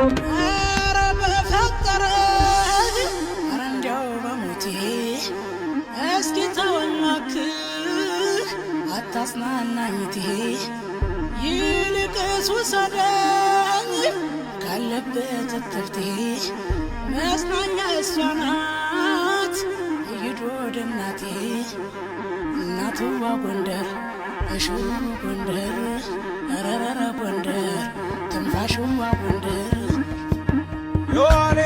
ኧረ በፈጠረ፣ ኧረ እንዲያው በሞቴ፣ እስኪ ተወኝ እባክህ አታጽናናኝ እቴ። ይልቅስ ውሰደኝ ካለበት እትብቴ፣ መጽናኛ እሷ ናት ይሂድ ወደ እናቴ። እናትዋ ጎንደር፣ እሽሩ ጎንደር፣ ረረረ ጎንደር፣ ትንፋሽዋ ጎንደር። የዋሌ